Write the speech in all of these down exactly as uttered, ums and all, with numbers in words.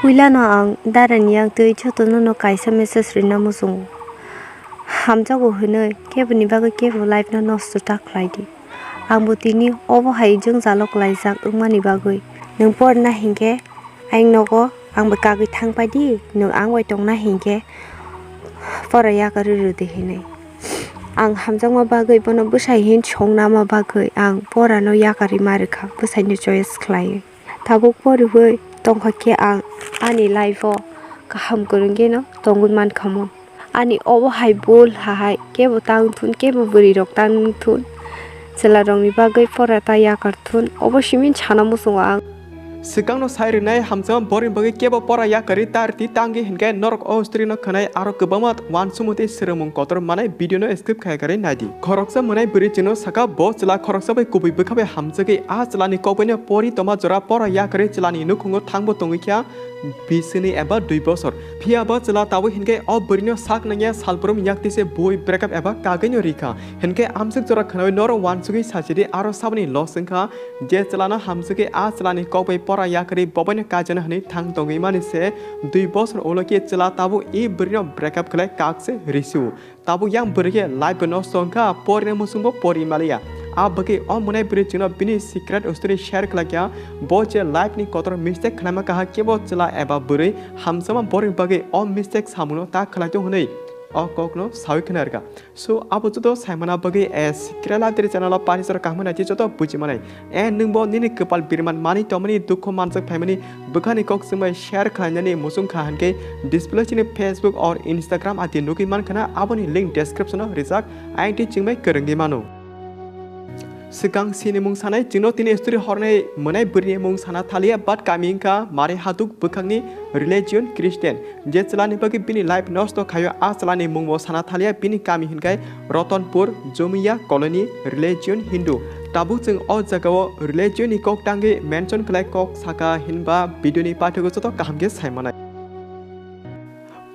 Puilano ang darani yak twi jotono no kaisa message rwna muchungo. Hamjago hwnwi keboni bagwi kebo life no nosto ta khlai di. Ang bo tini obo hai jwngjalo klaijak wngmani bagwi. Nwng porna hinkhe ayang nogo ang bai kagwi thang pai di, nwng ang bai tongna hinkhe pora yakarwi rw di hinwi. Ang hamjakma bagwi bono bwsai hin songna ma bagwi ang porano yakarwi ma rwkha bwsaino choice khlaiwi. Tabuk poriwi tongkha khe ang ani life-o kaham kwrwngwi no tongwi mankha mo. Ani obo hai bul hahai kebo tang thun, kebo bwrwi rok tang thun, chwla rokni bagwi pora ta yakar thun, obo simi sana muchungo ang. Swkangno sai rwnai hamjakma borokni bagwi kebo pora yakarwi ta rwdi, tangwi hinkhe norok o story no khwnai aro kwbangma uansukmung tei swrwngmung kotor manai video no skip khai karwi naidi. Khoroksa mwnai bwrwi chwngno saka bo chwla khoroksa bai kubui bwkha bai hamjagwi a chwlani kokbaino pori toma jora pora yakarwi chwlani nukhungo thangbo tongwi kha bisini eba dui bosor. Phiya ba chwla tabuk hinkhe o bwrwino sak nangya salbrum yaktise bui breakup eba kagwino rikha. Hinkhe amswk jora khwnawi norok uansugwi sachidi aro saboni loss wngkha je chwlano hamjagwi a chwlani kokbai pora yakarwi bobaino kajana hwnwi thang tongwi mani se dui bosor ulo khe chwla tabuk i bwrwino breakup khlai kakse risiu. Tabuk yang bwrwi khe life bo nosto wngkha, porina muchungbo pori maliya. A bagwi o mwnai bwrwi chwngno bini secret story share khlaikha. Bo je life ni kotor mistake khwlaima kaham kebo chwla eba bwrwi hamjakma borokni bagwi o mistake samungno ta khlai tong hwnwi o kokno saui khna rwkha. So abo joto saimana bagwi a secret life channel o pari jora kaham nai joto buji manai. And nwngbo nini kwpal birman mani tongmani dukhu manjak phaimani bwkhani kok swngbai share khlainani muchung kha hinkhe display chini Facebook or Instagram ati nugwi mankha na aboni link description o rijak, ayang twi chwngbai kwrwngwi mano. Swkang sinimung sanai chwngno tini story hornai mwnai bwrwini mung sana thaliya but kami wngkha Mari Hatuk bwkhakni religion Christian. Je chwlani bagwi bini life nosto khaio, a chwlani mungbo sana thaliya, bini kami hinkhai Ratanpur, Jomiya Colony, religion Hindu. Tabuk chwng o jagao religion ni kok tangwi mention khlai kok saka hinba video ni paithago joto kaham khe sai manai.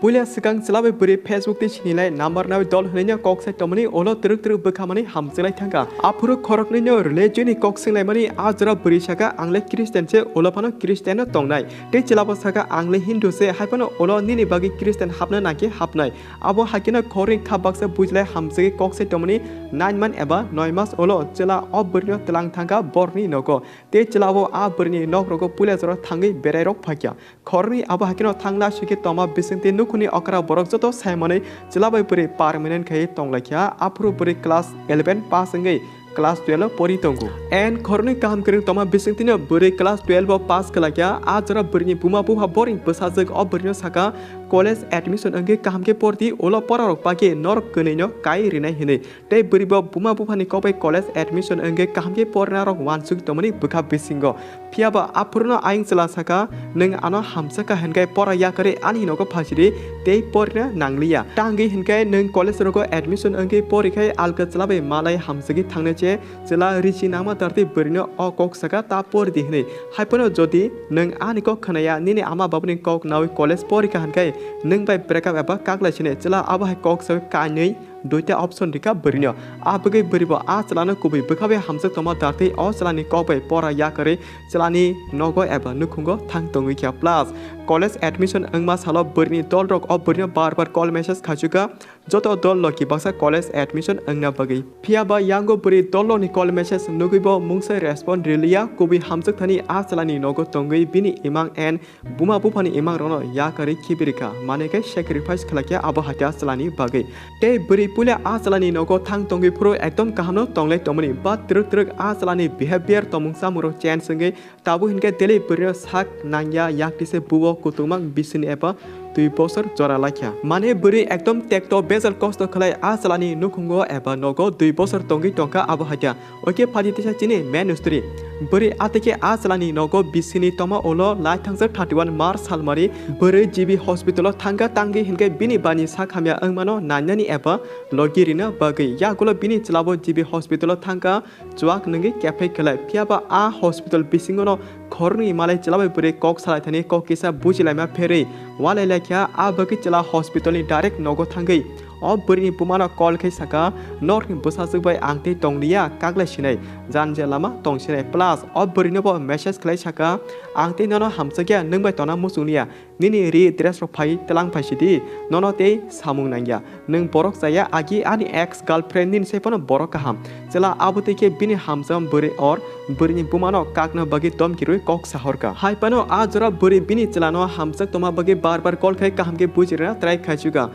Puila swkang chwla bai bwrwi Facebook tei sinilai number nawi dol hwnwi no kok sai tongmani ulo twrwk twrwk bwkhamani hamjwlai thangkha. Aphuru khoroknwi no religion ni kok swnglaimani a jora bwrwi saka, "Ang le Christian se, ulo phano Christian no tongnai." Tei chwlabo saka, "Ang le Hindu se, hai phano ulo nini bagwi Christian hapna nangkhe hapnai." Abo hai kheno khoroknwi kha baksa bujilai hamjagwi kok sai tongmani nine month eba noi mas ulo chwla o bwrwino twlang thangkha borokni nogo. Tei chwlabo a bwrwini nok rogo puila jora thangwi berai rok phaikha. Khoroknwi abo hai kheno thangna sikhe tongma bisingtwi nukhungni okra borok joto sai manwi chwla bai bwrwi permanent khai tonglaikha. Aphuru bwrwi class eleven pass wngwi class twelve o pori tongo. And khoroknwi kaham kwrwng tongma bisingtwino bwrwi class twelve o pass khlaikha. A jora bwrwini buma bupha borokni bwsajwk o bwrwino saka, "College admission wngwi kaham khe pordi, ulo porarok bagwi norok kwnwino kai rinai," hinwi. Tei bwrwibo buma buphani kokbai college admission wngwi kaham khe pornarok uansuk tongmani bwkha bisingo. Phiyaba aphuruno ayang chwla saka, "Nwng ano hamjakha hinkhe pora yakarwi ani nogo phasidi tei porina nangliya. Tangwi hinkhe nwng college rogo admission wngwi porikhai alka chwla bai malai hamjagwi thangnai che." Chwla risi nangma tartwi bwrwino o kok saka, "Ta pordi," hinwi. Haiphano jodi nwng ani kok khwnaya, nini ama babuni kok nawi college porikha hinkhe nwng bai breakup eba kaklai sini. Chwla abo hai kok sawi kainwi duita option rikha bwrwino. A bagwi bwrwibo a chwlano kubui bwkha bai hamjak tongma dartwi o chwlani kok bai pora yakarwi chwlani nogo eba nukhungo thang tongwi kha. Plus, college admission wngma salo bwrwini dolrok o bwrwino bar bar call message khaichukha. Joto dol loki baksa college admission wngna bagwi. Phiyaba yango bwrwi dolrokni call message nugwibo mungsa respond riliya, kubui hamjak thani a chwlani nogo tongwi bini imang and buma buphani imangrokno yakarwi khibirikha, manwi khe sacrifice khlaikha abo haikhe a chwlani bagwi. Tei bwrwi puila a chwlani nogo thang tongwi phuru ekdom kahamno tonglai tongmani, ba twrwk twrwk a chwlani behavior tongmung chamungrok change wngwi tabuk hinkhe daily bwrwino sak nangya, yaktise buo kutung mang bisini eba dui bosor jora laikha. Mane bwrwi ekdom tekto bejal kosto khlai a chwlani nukhungo eba nogo dui bosor tongwi tongkha abo haikhe. Oke, phaidi tisa chini main story. Bwrwi atekhe a chwlani nogo bisini toma ulo lai thangjak thirty one March salmari bwrwi G B hospital o thangkha, tangwi hinkhe bini bani sak hamya wngmano nainani eba logi rina bagwi. Yagulo bini chwlabo G B hospital o thangkha, chuak nwngwi kephai khlai. Phiyaba a hospital bisingono khoroknwi malai chwla bai bwrwi kok salai thani kok kisa bujilaima pherwi walai laikha, a bagwi chwla hospital ni direct nogo thangwi O bwrwini bumano call khe saka, "Norokni bwsajwk bai ang tei tong liya, kaklai sinai, janja lama tong sinai." Plus o bwrwino bo message khlai saka, "Ang tei nono hamjakya, nwng bai tongna muchung liya. Nini ri dress rok phai tlang phai sidi, nono tei samung nangya. Nwng borok chaya, agi ani ex girlfriend nini sai phano borok kaham." Chwla abo twi khe bini hamjak bwrwi or bwrwini bumano kakna bagwi domki rwi kok sahorka. Hai phano a jora bwrwi bini chwlano hamjak tongma bagwi bar bar call khai kaham khe buji rwna try khaichuka.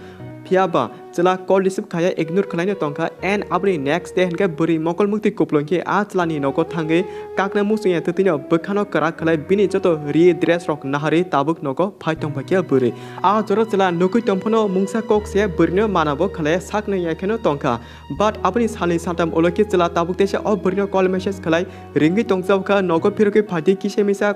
Phiya ba chwla call receive khaiya ignore khwlaino tongkha, and aboni next day hinkhe bwrwi mokol muktwi kupulung khe a chwlani nogo thangwi kakna muchungya twtwino bwkhano kwrak khwlai bini joto ri dress rok naharwi tabuk nogo phai tongphaikha bwrwi. A jora chwla nugwi tongphano mungsa kok se bwrwino manabo khwlai sakno yakheno tongkha. But aboni salni saltam ulo khe chwla tabuk teisa o bwrwino call message khwlai ringwi tongjaokha, "Nogo phirogwi phaidi, kisa misa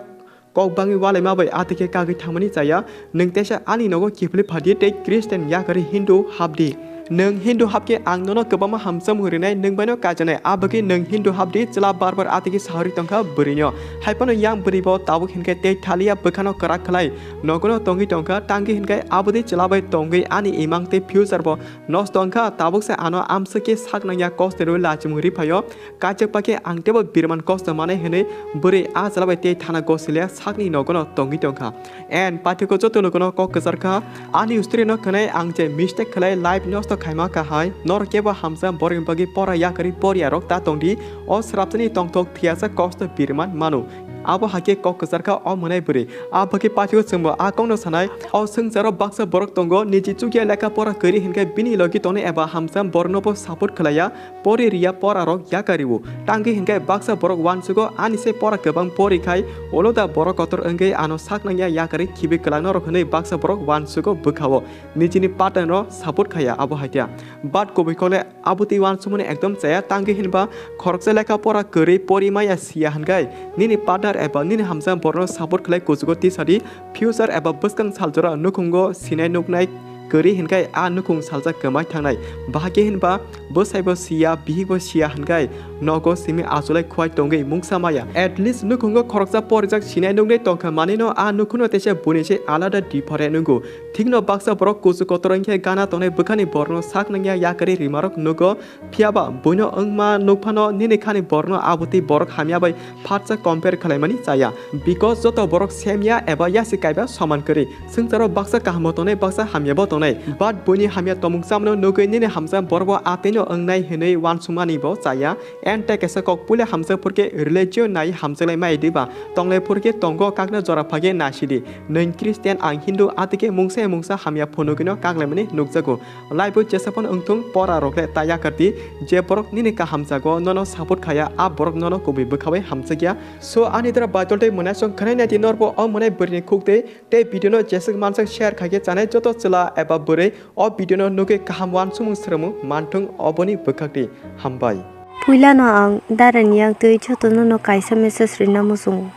kok bangwi walaima bai atwkhe kagwi thangmani chaya, nwng teisa ani nogo kiphilwi phaidi tei Christian yakarwi Hindu hapdi. Nwng Hindu hapkhe ang nono kwbangma hamjakmung rinai, nwng baino kaijaknai, abagwi nwng Hindu hapdi." Chwla bar bar atwkhe sahorwi tongkha bwrwino. Hai phano yang bwrwi bo tabuk hinkhe tei thaliya bwkhano kwrak khwlai nogono tongwi tongkha, tangwi hinkhe aboni chwla bai tongwi ani imang tei future bo nosto wngkha, tabuk se ano amswk khe sak nangya kosto rwi lachimung ri phaio. Kaijak pakhe ang teibo birman kosto manai hwnwi bwrwi a chwla bai tei thana gosilya sakni nogono tongwi tongkha. And paithakgo joto lokono kok kwcharkha, ani usturino khwnai ang je mistake khwlai life nosto khaima kahai, norok kebo hamsa borokni bagwi pora yakarwi poriya rok ta tongdi, o srapsani tongthok thiyasa kosto birman mano. Abo hakhe kok kwcharkha o mwnai bwrwi. A bagwi paithakgo chwngbo a kokno sanai, o swngcharo baksa borok tongo, niji chukya lekha pora kwrwi hinkhe bini logi tongnai eba hamsa boroknobo support khwlaiya. Pori riya pora rok yakario. Tangwi hinkhe baksa borok uansugo, "Ani se pora kwbang pori khai, ulo da borok kotor wngwi ano sak nangya yakarwi khibi kwlangno rok," hwnwi baksa borok uansugo bwkhao. Nijini partner no support khaiya abo haikhe. But kubui kokle abo twi uansukmani ekdom chaya, tangwi hinba khoroksa lekha pora kwrwi pori maya siya hinkhai nini partner eba nini hamjak borokno support khlai kuchugo tisadi, future eba bwskang saljora nukhungo sinai nuknai kwrwi hinkhai a nukhung saljak kwmai thangnai. Bahai khe hinba bwsaibo siya, bihikbo siya hinkhai nogo simi achulai khuai tongwi mungsa maya. At least nukhungo khoroksa porijak sinai nuknai tongkha manwino a nukhuno teisa buini se alada different wngo. Thikno baksa borok kuchuk kotor wngkhe gana tongnai bwkhani borokno sak nangya yakarwi rimarok nugo. Phiyaba buino wngma nukphano nini khani borokno abotwi borok hamya bai phatsa compare khlaimani chaya. Because joto borok same ya eba yasi kaiba soman kwrwi. Swngcharo baksa kahamo tongnai, baksa hamyabo tongnai. But buini hamya tomung chamano nugwi nini hamsa borokbo ateino wngnai hwnwi uansukmanibo chaya. And tei kaisa kok puila hamjak phurkhe religion nai hamjaklai mai diba? Tonglai phurkhe tongo kakna jora phage nasidi. Nwng Christian, ang Hindu, atwkhe mungsa mungsa hamya phunugwino kaklaimani nukjago. Life o jesa phano wngthung, pora rokle ta yakardi. Je borok nini kaham jago nono support khaya, a borok nono kubui bwkhabai hamjakya. So ani dora Baitol tei mwnai song khwnai naidi norbo o mwnai bwrwini khuk tei, tei video no jeswk manswk share khaikhe chanai joto chwla eba bwrwi o video no nugwi kaham uansukmung swrwngmung manthung oboni bwkhakdi. Hambai. Puilano ang Darani yak twi jotono no kaisa message rwna muchungo.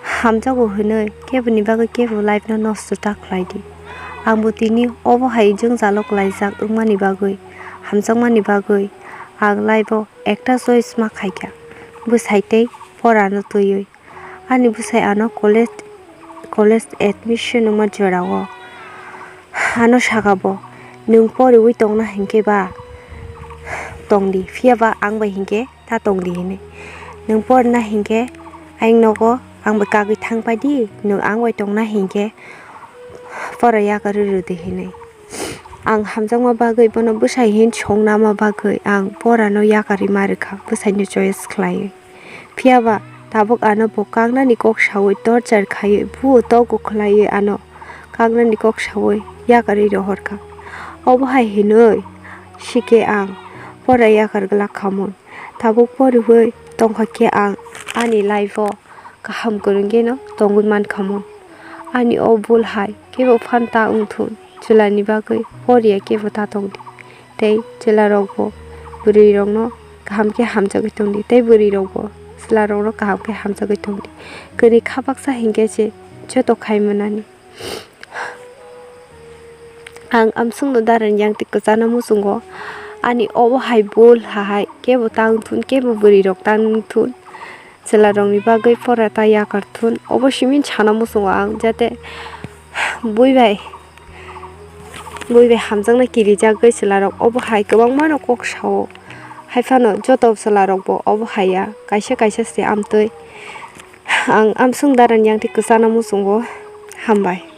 Hamjago hwnwi keboni bagwi kebo life no nosto ta khlai di. Ang bo tini obo hai jwngjalo klaijak wngmani bagwi, hamjakmani bagwi ang life o ekta choice ma khaikha, bwsai tei porano twiwi. Ani bwsai ano college, college admission wngma jorao ano saka bo, "Nwng poriwi tongna hinkhe ba tongdi, phiyaba ang bai hinkhe ta tongdi," hinwi. "Nwng porna hinkhe ayang nogo ang bai kagwi thang paidi, nwng ang bai tongna hinkhe pora yakarwi rwdi," hinwi. Ang hamjakma bagwi bono bwsai hin songnama bagwi ang porano yakarwi ma rwkha, bwsaino choice khlaiwi. Phiyaba tabuk ano bo kaknani kok saui torture khaiwi buo togo khlaiwi ano kaknani kok saui yakarwi rohorkha. Obo hai hinwi sikhe ang pora yakar glak khamung. Tabuk poriwi tongkha khe ang ani life o kaham kwrwng geno tongwi mankhamung. Ani o bul hai kebo phan ta wngthun, chwlani bagwi poriya kebo ta tongdi. Tei chwlarokbo bwrwirokno kaham khe hamjagwi tongdi, tei bwrwirokbo chwlarokno kaham khe hamjagwi tongdi. Kwrwi kha baksa hinkhe se joto khai manani. Ang amsongno Darani yang twi kwchana muchungo. Ani obo hai bul hahai kebo tang thun, kebo bwrwirok tang thun. Chwlarokni bagwi pora ta yakar thun. Obo simi sana muchungo ang, jate bui bai Bui bai hamjaknai kirijagwi chwlarok obo hai kwbangmano kok sao. Haiphano joto chwlarokbo obo haiya, kaisa kaisa se amtwi. Ang amswng darani yangtwi kwchana muchungo. Hambai.